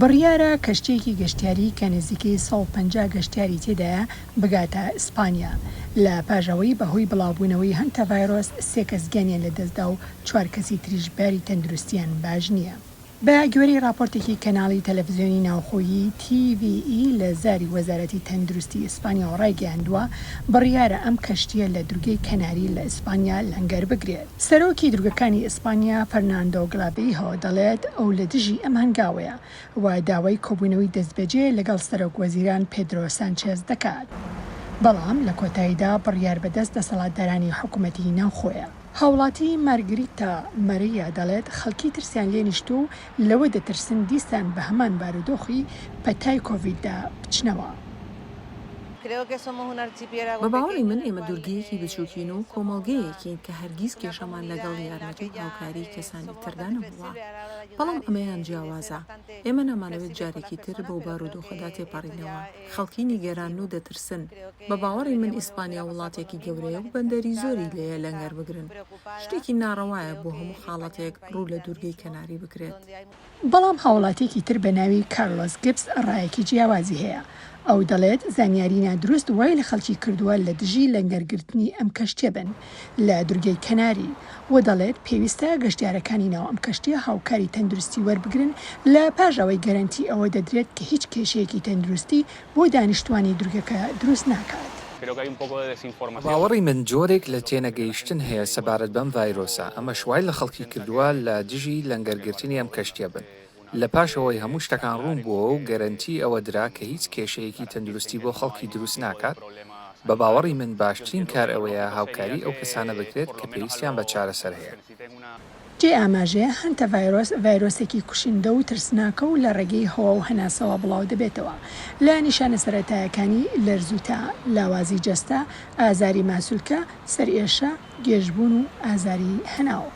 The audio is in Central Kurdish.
بڕیارە کەشتییەکی گەشتیاری کە نزیکەی 150 گەشتیاری تێدایە بگاتە ئیسپانیا لە پاش ئەوەی بەهۆی بڵاوبوونەوەی هەنتا ڤایرۆس سێ کەس گیانیان لەدەستدا و چوار کەسی تریش باری تەندروستیان باش نییە. بە گوێرەی ڕاپۆرتێکی کەناڵی تەلەفزیۆنی ناوخۆیی TVE لە زاری وەزارەتی تەندروستی ئیسپانیاوە ڕایگەیاندووە، بڕیارە ئەم کەشتییە لە دورگەی کەناری لە ئیسپانیا لەنگەر بگرێت. سەرۆکی دورگەکانی ئیسپانیا فەرناندۆ گلاڤیهۆ دەڵێت ئەو لە دژی ئەم هەنگاوەیە و داوای کۆبوونەوەی دەستبەجێ لەگەڵ سەرۆک وەزیران پێدرۆ سانچێز دەکات. بەڵام لە کۆتاییدا بڕیار بەدەست دەسەڵاتدارانی حکومەتی ناوخۆیە. هاوڵاتی مارگریتا مەریا دەڵێت، خەڵکی ترسیان لێ نیشتووە و لەوە دەترسن دیسان بە هەمان بارودۆخی پەتای کۆڤیددا بچنەوە. بە باوەڕی من ئێمە دوورگەیەکی بچووکین و کۆمەڵگەیەکین کە هەرگیز کێشەمان لەگەڵ یارمەتی و هاوکاریی کەسانی تردا نەبووە، بەڵام ئەمەیان جیاوازە، ئێمە نامانەوێت جارێکی تر بەو بارودۆخەدا تێپەڕینەوە. خەڵکی نیگەرانن و دەترسن. بە باوەڕی من ئیسپانیا وڵاتێکی گەورەیە و بەندەری زۆری لێیە لەنگەر بگرن. شتێکی ناڕەوایە بۆ هەموو حاڵەتێک ڕوو لە دوورگەی کەناری بکرێت. بەڵام هاوڵاتیەکی تر بە ناوی کارلۆس گبس ڕایەکی جیاوازی هەیە. ئەو دەڵێت زانیاری نادروست وای لە خەڵکی کردووە لە دژی لەنگەرگرتنی ئەم کەشتیە بن لە دورگەی کەناری و دەڵێت پێویستە گەشتیارەکانی ناو ئەم کەشتیە هاوکاری تەندروستی وەربگرن لە پاش ئەوەی گەرەنتی ئەوە دەدرێت کە هیچ کێشەیەکی تەندروستی بۆ دانیشتوانی دورگەکە دروست ناکات. بە باوەڕی من جۆرێک لە تێنەگەیشتن هەیە سەبارەت بەم ڤایرۆسە، ئەمەش وای لە خەڵکی کردووە لە دژی لەنگەرگرتنی ئەم کەشتیە بن. لە پاش ئەوەی هەموو شتەکان ڕوون بووەوە و گەرەنتی ئەوە درا کە هیچ کێشەیەکی تەندروستی بۆ خەڵکی دروست ناکات، بە باوەڕی من باشترین کار ئەوەیە هاوکاری ئەو کەسانە بکرێت کە پێویستیان بە چارەسەر هەیە. جێی ئاماژەیە هەنتە ڤایرۆس ڤایرۆسێکی کوشندە و ترسناکە و لە ڕێگەی هەوا و هەناسەوە بڵاودەبێتەوە. لە نیشانە سەرەتایەکانی، لەرز و تا، لاوازی جەستە، ئازاری ماسولکە، سەرئێشە، گێژبوون و ئازاری هەناو.